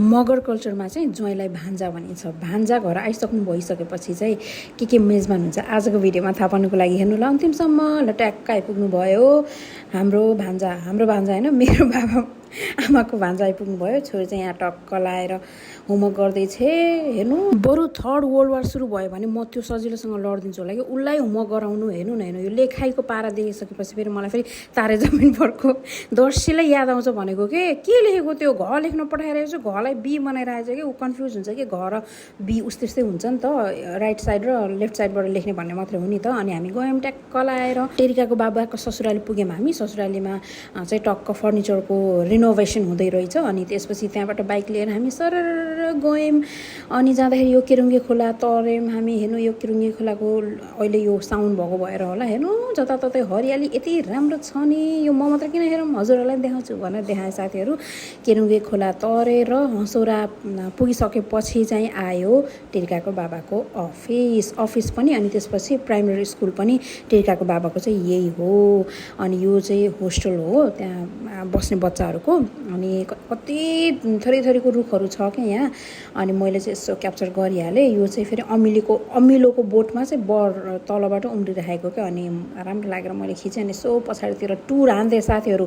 मगर कल्चरमा चाहिँ ज्वाइँलाई भान्जा भनिन्छ। भान्जा घर आइसक्नु भइसकेपछि चाहिँ के मेजबान हुन्छ आजको भिडियोमा थाहा पाउनुको लागि हेर्नु ल अन्तिमसम्म। ल ट्याक्क आइपुग्नु भयो हाम्रो भान्जा होइन, मेरो बाबा आमाको भान्जा आइपुग्नु भयो। छोरी चाहिँ यहाँ टक्क लाएर होमवर्क गर्दैछ। हेर्नु, बरु थर्ड वर्ल्ड वार सुरु भयो भने म त्यो सजिलोसँग लडिदिन्छु होला कि उसलाई होमवर्क गराउनु। हेर्नु न, यो लेखाइको पारा देखिसकेपछि फेरि मलाई फेरि तारे जमिन परको दर्शीलाई याद आउँछ भनेको के लेखेको त्यो घ लेख्न पठाइरहेको छु, घलाई बी बनाइरहेको छ कि ऊ कन्फ्युज हुन्छ कि घ र बी त्यस्तै हुन्छ नि त, राइट साइड र लेफ्ट साइडबाट लेख्ने भन्ने मात्रै हो नि त। अनि हामी गयौँ ट्याक्क लाएर टेरिकाको बाबाको ससुराली पुग्यौँ हामी। ससुरालीमा चाहिँ टक्क फर्निचरको रिनोभेसन हुँदै रहेछ। अनि त्यसपछि त्यहाँबाट बाइक लिएर हामी सरर गयौँ। अनि जाँदाखेरि यो किरुङ्गे खोला तर्यौँ हामी। हेर्नु, यो किरुङ्गे खोलाको अहिले यो साउन्ड भएको भएर होला, हेर्नु जताततै हरियाली यति राम्रो छ नि। यो म मात्र किन हेरौँ, हजुरहरूलाई देखाउँछु भनेर देखाए साथीहरू। किरुङ्गे खोला तरेर हँसौरा पुगिसकेपछि चाहिँ आयो टेरिकाको बाबाको अफिस पनि। अनि त्यसपछि प्राइमेरी स्कुल पनि टेरिकाको बाबाको चाहिँ यही हो। अनि यो चाहिँ होस्टेल हो त्यहाँ बस्ने बच्चाहरूको। अनि कति थरीको रुखहरू छ क्या यहाँ। अनि मैले चाहिँ यसो क्याप्चर गरिहालेँ। यो चाहिँ फेरि अमिलोको बोटमा चाहिँ बर तलबाट उम्रिरहेको क्या। अनि राम्रो लागेर मैले खिचेँ। अनि यसो पछाडितिर टुर हान्दै साथीहरू,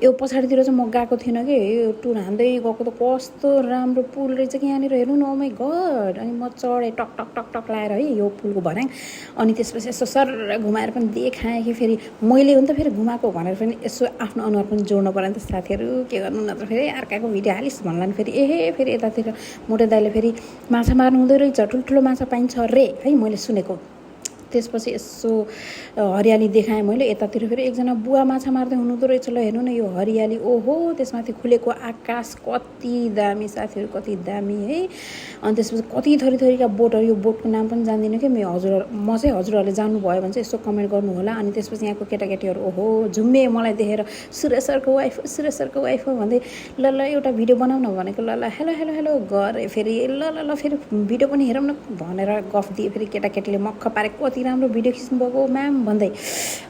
यो पछाडितिर चाहिँ म गएको थिइनँ कि, यो टुर हान्दै गएको त कस्तो राम्रो पुल रहेछ कि यहाँनिर। हेर्नु न, ओ माई गड। अनि म चढेँ टक टक टक टक लाएर है यो पुलको भर्याङ। अनि त्यसपछि यसो सर घुमाएर पनि देखाएँ कि फेरि मैले हो नि त फेरि घुमाएको भनेर पनि यसो आफ्नो अनुहार पनि जोड्नु पऱ्यो नि त साथीहरू। के गर्नु, नत्र फेरि अर्काको भिडियो हालिस् भन्ला नि फेरि फेरि यतातिर मोटे दाइले फेरि माछा मार्नु हुँदै रहेछ, ठुल्ठुलो माछा पाइन्छ रे है मैले सुनेको। त्यसपछि यसो हरियाली देखाएँ मैले। यतातिर फेरि एकजना बुवा माछा मार्दै हुनुहुँदो रहेछ। ल हेर्नु न यो हरियाली, ओहो त्यसमाथि खुलेको आकाश कति दामी साथीहरू, कति दामी है। अनि त्यसपछि कति थरीका बोटहरू, यो बोटको नाम पनि जान्दिनँ कि म चाहिँ हजुरहरूले जान्नुभयो भने चाहिँ यसो कमेन्ट गर्नु होला। अनि त्यसपछि यहाँको केटाकेटीहरू ओहो झुम्मे मलाई देखेर सुरेश सरको वाइफ हो भन्दै ल एउटा भिडियो बनाउन भनेको। ल हेलो गरेँ फेरि। ल फेरि भिडियो पनि हेरौँ न भनेर गफ दिएँ। फेरि केटाकेटीले मक्ख पारे कति राम्रो भिडियो खिच्नुभएको म्याम भन्दै।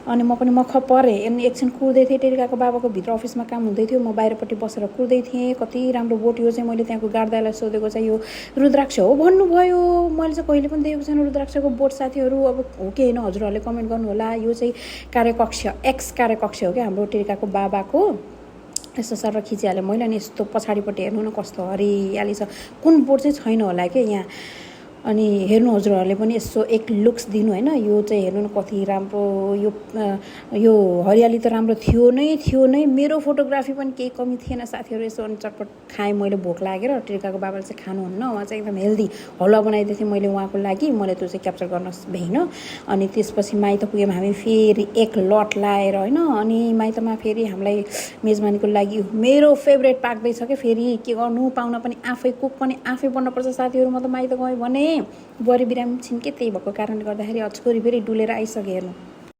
अनि म पनि मख परेँ। अनि एकछिन कुर्दै थिएँ, टेरिकाको बाबाको भित्र अफिसमा काम हुँदै थियो, म बाहिरपट्टि बसेर कुर्दै थिएँ। कति राम्रो बोट। यो चाहिँ मैले त्यहाँको गार्दालाई सोधेको चाहिँ यो रुद्राक्ष हो भन्नुभयो। मैले चाहिँ कहिले पनि देखेको छैन रुद्राक्षको बोट साथीहरू। अब हो कि होइन हजुरहरूले कमेन्ट गर्नु होला। यो चाहिँ एक्स कार्यकक्ष हो क्या हाम्रो टेरिकाको बाबाको। यस्तो सर खिचिहालेँ मैले। अनि यस्तो पछाडिपट्टि हेर्नु न कस्तो हरियाली छ। कुन बोट चाहिँ छैन होला कि यहाँ। अनि हेर्नु हजुरहरूले पनि यसो एक लुक्स दिनु होइन। यो चाहिँ हेर्नु न कति राम्रो। यो हरियाली त राम्रो थियो नै। मेरो फोटोग्राफी पनि केही कमी थिएन साथीहरू। यसो अनि चटपट खाएँ मैले, भोक लागेर। टेरिकाको बाबाले चाहिँ खानुहुन्न, उहाँ चाहिँ एकदम हेल्दी हलुवा बनाइदिएको थिएँ मैले उहाँको लागि। मैले त्यो चाहिँ क्याप्चर गर्न भ्याइनँ। अनि त्यसपछि माइत पुग्यौँ हामी फेरि एक लट लाएर होइन। अनि माइतमा फेरि हामीलाई मेजबानीको लागि मेरो फेभरेट पाक्दैछ क्या। फेरि के गर्नु, पाहुना पनि आफै, कुक पनि आफै बन्नुपर्छ साथीहरू। म त माइत गएँ भने बुहारी बिरामी छिन् के, त्यही भएको कारणले गर्दाखेरि छोरी फेरि डुलेर आइसके। हेर्नु।